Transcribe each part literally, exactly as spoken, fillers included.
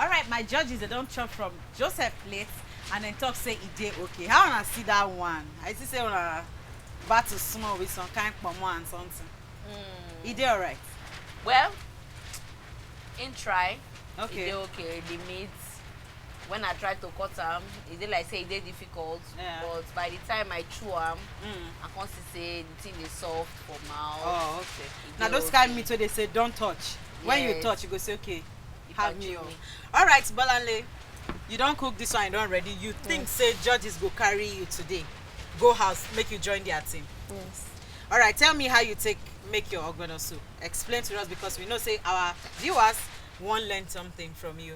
Alright, my judges, they don't chop from Joseph plate and then talk say e dey okay. How una see that one? I see say una battle small with some kind pomo and something. E dey alright. Well, in try, e dey Okay. Okay. The meat, when I try to cut am, e dey like say e dey difficult. Yeah. But by the time I chew am, Mm. I come see say the thing dey soft for mouth. Oh, okay. E Now dey those kind okay. Meat wey dey say don't touch. When you Yes. Touch, you go say okay. If Have I me chew o. me. Alright, Bolanle, you don cook this one, you don ready. You think say judges go carry you today, go house, make you join their team. Yes. Alright, tell me how you take make your ogbono soup. Explain to us because we know say our viewers wan learn something from you.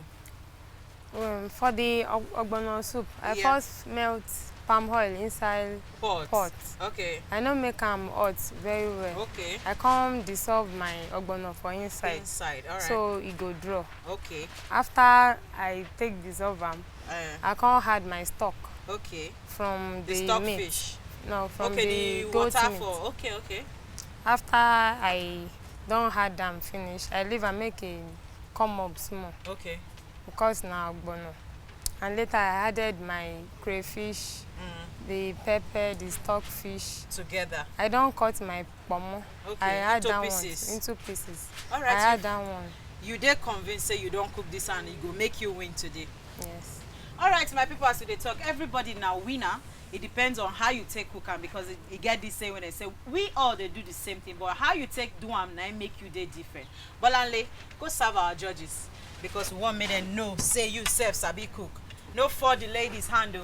Um, for the og- ogbono soup, I Yeah. First melt palm oil inside Pot. Pot. Okay. I no make am hot very well. Okay. I come dissolve my ogbono for inside, Inside. Alright. So e go draw. Okay. After I take dissolve am, Uh, I come add my stock okay. From The the, stock meat. Fish. No, from Okay. the, The goat water meat. For. Okay. Okay. After I don add am finish, I leave am make e come up small Okay. because na ogbono. And later I added my crayfish, Mm. The pepper, the stock fish. Together. I don cut my pomo. Okay. I add Into that pieces. One into pieces. Alright. I add You, that one. You dey convinced say you don cook this and e go make you win today. Yes. Alright, my people, as we dey talk, everybody na winner. It depends on how you take cook am because e, e get this saying wey dey say we all dey do the same thing, but how you take do am na im make you dey different. Bolanle, go serve our judges because we wan make dem know say you sef sabi cook. No fall the ladies hand o.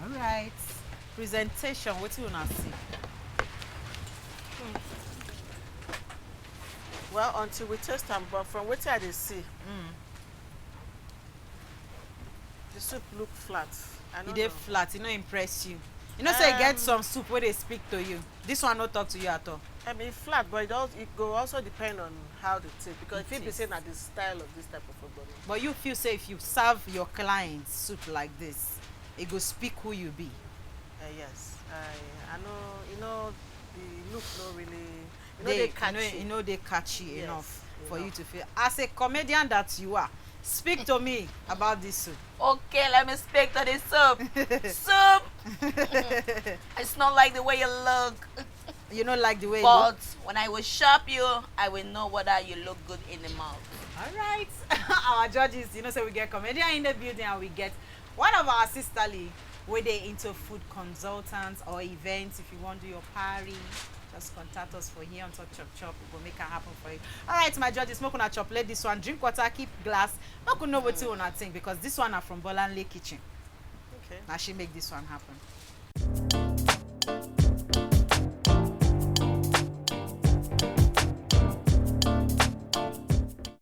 Alright, presentation, wetin una see? Well, until we taste am, but from wetin I dey see, Mm. the soup look flat. I E no dey know. Flat, e no impress you. You know say e get Um, some soup wey dey speak to you. This one no talk to you at all. I mean, flat, but it, also, it go also depend on how they take, because It if you be taste. Say na the style of this type of ogbono. But you feel say if you serve your clients soup like this, e go speak who you be. Uh, yes, I I know, you know, the look no really, you know, Dey- they e no- catchy. E no dey catchy Yes, enough for enough. You to feel as a comedian that you are. Speak to me about this soup. Okay, let me speak to the soup. Soup! It's not like the way you look. You no like the way. But when I will shop you, I will know whether you look good in the mouth. Alright. Our judges, you know, so we get comedian in the building and we get one of our sisterly wey dey into food consultants or events. If you wan do your party, just contact us for here on Top Chop Chop. We go make am happen for you. Alright, my judges, make una chop let this one, drink water, keep glass. Make una know wetin una think because this one na from Bolanle kitchen. Okay. Na she make this one happen.